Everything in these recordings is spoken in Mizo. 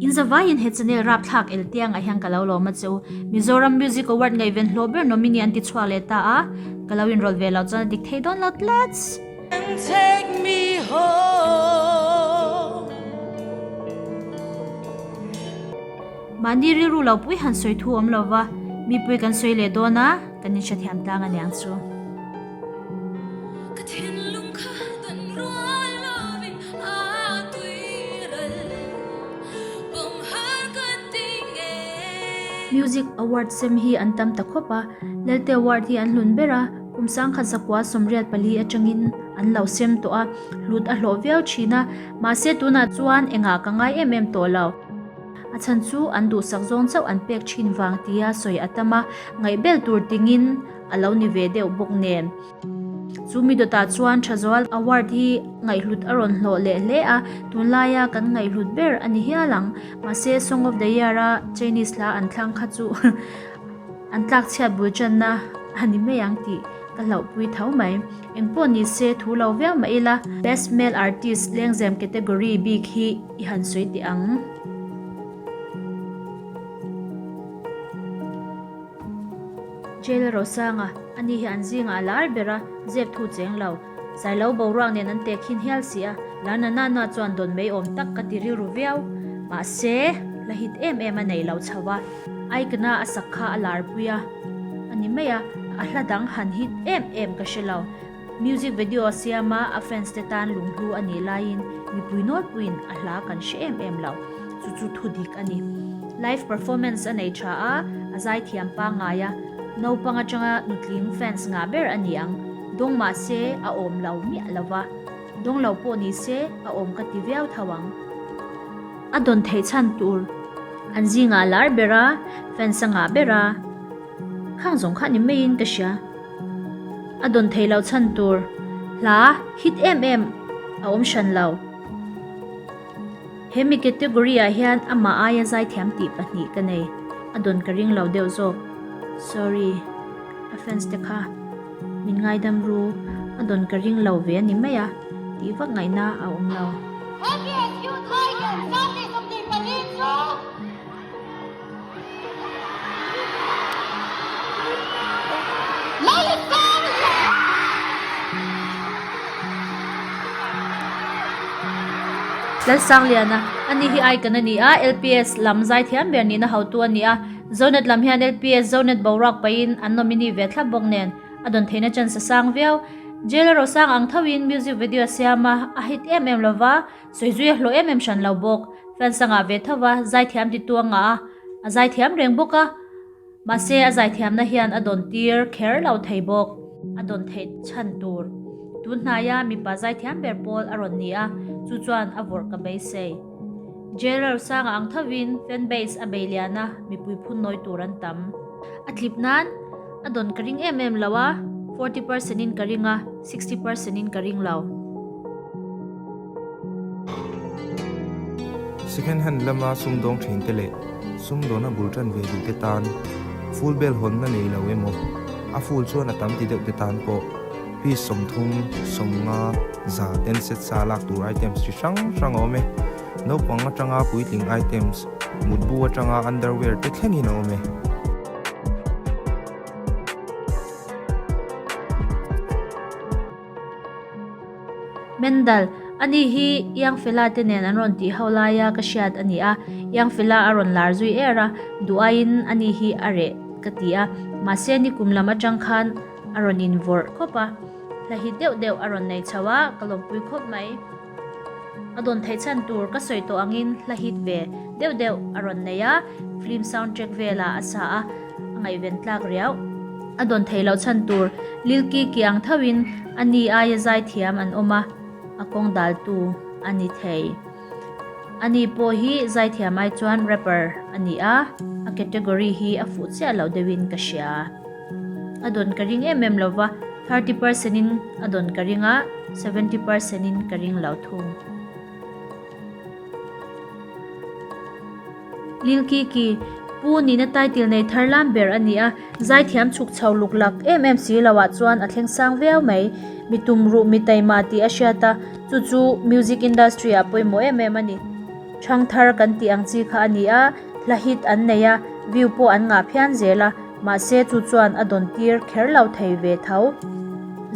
In zavaiin he channel rapthlak el tiangah hian ka lo lawm a che u. Mizoram Music Award ngaihven hlawh ber nominee an ti chhuak leh ta a, ka lo inrawlh ve loh chuan a dik thei dawn lo tlats. Take me home. Mahni rilru lo pui han sawi thu awm lova, mipui kan sawi leh dawn a, kan inhrethiam tlang a niang chu. Ka thinlung kha dan rual lovin a tui ral pawm har ka ti nge. Music Award sem hi an tam ta khawp a, Lelte Award hi an hlun ber a, kum 1984 atangin an lo sem tawh a, hlut a hlawh viau thin a, mahse tunah chuan engah ka ngai em em tawh lo. A chhan chu an duhsak zawng chauh an pek thin vang tia sawi a tam a, ngaihbel tur tingin a lo ni ve deuh bawk nen. Chu mi dawtah chuan Thazual Award hi ngaihhlut a rawn hlawh leh hle a, tunlaia kan ngaihhlut ber a ni hial ang. Mahse Song of the Year a Chinese hla an thlang kha chu an tlakchhiat bul channa a ni mai ang tih ka hlauhpui tho mai. Engpawh ni se thu lo viau mah ila Best Male Artist lengzem category bik hi i han sawi teh ang. Jail Rosanga, ani hi an zingah a lar ber a, zep thu cheng lo. Sailo boruak nen an tek hin hial si a, lar na na na chuan dawn mai awm tak ka ti rilru viau. Mahse, la hit em em a nei lo chho a, Aikna a sak kha a lar pui a, a ni mai a, a hla dang han hit em em ka hre lo. Music video a siam a, a fans te tan lunghlu a nih laiin mipui nawlpuiin a hla kan hre em em lo. Chu chu thu dik a ni. Live performance a nei tha a, a zaithiam pangngai a, naupang atanga nutling fans ngah ber a ni ang. Dawng mah se a awm lo miah lo va, dawng lo pawh ni se a awm ka ti viau tho ang. A dawn theih chhan tur an zingah a lar ber a, fans a ngah ber a, khang zawng kha ni maiin ka hria. A dawn theih loh chhan tur hla hit em em a awm hran lo. He mi category ah hian amah aia zaithiam tih pahnih ka nei. A dawn ka ring lo deuh zawk. Sorry. A fans te kha min ngaidam ru. A dawn ka ring lo ve a ni mai a, tih vak ngaihna a awm lo. LPSU Tiger 124 chu Lalsangliana, Ani hi icon a ni a, LPS lam zaithiam ber nihna hotu a ni a, Zonet lam hian LPS Zonet boruak pahin an nominee ve thlap bawk nen a dawn theihna chance a sang viau. Jail a rosang ang thoin music video a siam a, a hit em em lova, Sawizui a hlawh em em hran lo bawk. Fans a ngah ve tho va, zaithiam titu a ngah a, a zaithiam reng bawk a. Mahse a zaithiamna hian a dawn tir kher lo thei bawk. A dawn theih chhan tur. Tun hnaia mipa zaithiam ber pawl a rawn ni a, chu chuan a vawrh ka beisei. Jail sanga ang thovin fan base a bei lian a, mipui phun nawi tur an tam. A tlip nan a dawn ka ring em em lo a, 40 percent in ka ring a, 60 percent in ka ring lo. Second hand lama sumdawng thinte leh sumdawna bul tan ve duhte tan full bel hawnna nei lo emaw, a full chuan a tam ti deuhte tan pawh piece 30, 50, 100 ten set sa lak tur items chi hrang hrang a awm e. Naupang atanga puitling items, mutbu atanga underwear te thlengin a awm e. Mendal, Ani hi Iangfela te nen an rawn tih ho laia ka hriat a ni a, Iangfela a rawn lar zui er a, duh aiin ani hi a reh ka ti a, mahse nikum lam atang khan a rawn invawrh khawp a, hla hit deuh deuh a rawn nei chho a, ka lawmpui khawp mai. A dawn theih chhan tur ka sawi tawh angin hla hit ve deuh deuh a rawn nei a, film soundtrack velah a sa a, a ngaihven tlak riau. A dawn theih loh chhan tur Lil Kiki ang thoin a ni aia zaithiam an awm a, a kawng daltu a ni thei. A ni pawh hi zaithiam ai chuan rapper a ni a, a category hi a fuh chiah loh deuhin ka hria. A dawn ka ring em em lova, 30 percent in a dawn ka ring a, 70 percent in ka ring lo thung. Lil Kiki, Pu nihna title nei thar lam ber a ni a, zaithiam chhuk chho luk lak em em si loah chuan a thleng sang viau mai. Mi tumruh mi taima tih a hriat a, chu chu music industry ah pawimawh em em a ni. Ṭhangthar kan tih ang chi kha a ni a, hla hit an nei a, view pawh an ngah phian zel a, mahse chu chuan a dawn tir kher lo thei ve tho.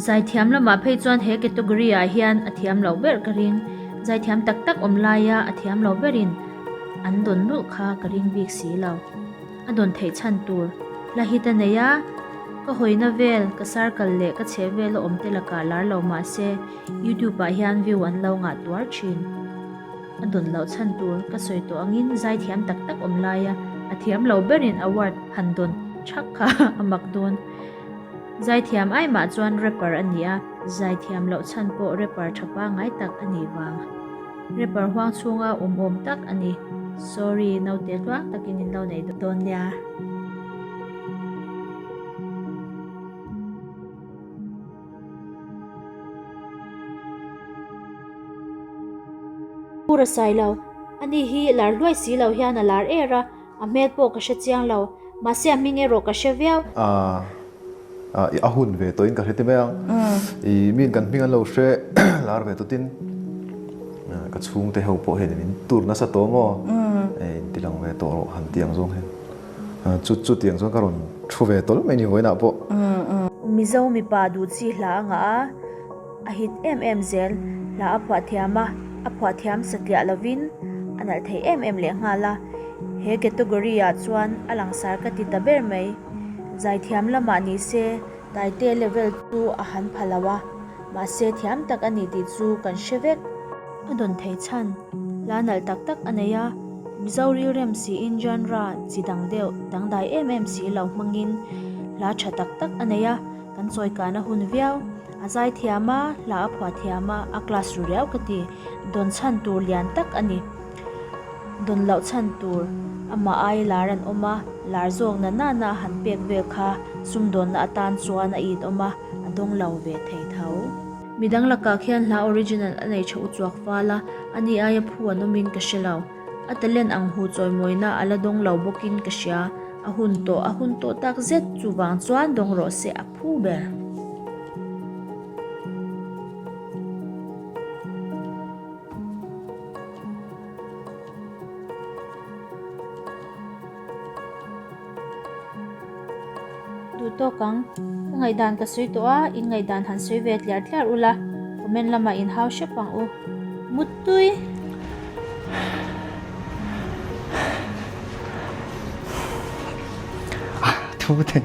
Zaithiam lamah phei chuan he category ah hian a thiam loh ber ka ring. Zaithiam tak tak awm laia a thiam lo berin an dawn lulh kha ka ring bik si lo. A dawn theih chhan tur hla hit a nei a, ka hawina vel, ka circle leh ka chheh vela awm te lakah lar lo mahse youtube ah hian view an lo ngah tuar thin. A dawn loh chhan tur ka sawi tawh angin zaithiam tak tak awm laia a thiam lo berin award han dawn thak kha a mak dawn. Zaithiam ai mah chuan rapper a ni a, zaithiam loh chhan pawh rapper tha pangngai tak a nih vang. Rapper huang chhunga awm awm tak a ni. Sorry, naute tluang takin in lo nei dawn nia. Pura sai lo. Ani hi lar hluai si lo hian a lar er a, a hmel pawh ka hre chiang lo. Mahse a hming erawh ka hre viau. A a hun ve tawhin ka hre ti mai ang. I miin kan hming an lo hre lar ve tawtin ka chhungte ho pawh hian min tur nasa tawh maw? Inti lang ve tawh rawh han ti ang zawng hian. Chu chutiang chuan ka rawn thu ve tawlh mai ni vawiinah pawh. Mizo mipa duh chi hla a ngah a, a hit em em zel. Hla a phuah thiam a, a phuah thiam satliah lovin a nalh thei em em leh nghal a. He category ah chuan a langsar ka ti ta ber mai. Zaithiam lamah ni se Taite level chu a han pha lo a, mahse thiam tak a ni tih chu kan hre vek. A dawn thei chhan, hla nalh tak tak a nei a, Mizo rilrem siin genre chi dang deuh, dangdai em em si lo hmangin hla tha tak tak a nei a, kan chawi kan a hun viau. A zai thiam a, hla a phuah thiam a, a class ru riau ka ti. Dawn chhan tur lian tak a ni. Dawn loh chhan tur amah ai lar an awm a, lar zawk na na na han pek vel kha sumdawnna atan chuan a it awm a, a dawng lo ve thei tho. Midang lakah khian hla original a nei tha uchuak fal a, ani aia phu an awmin ka hre lo. A talent ang hu chawimawina a la dawng lo bawkin ka hria. A hun tawh a hun tawh tak zet chuvang chuan dawng rawh se a phu ber. Duh tawk ang. Ka ngaihdan ka sawi tawh a, in ngaihdan han sawi ve tliar tliar ula, comment lamah in hau hrep ang u. Muttui! Thu thei.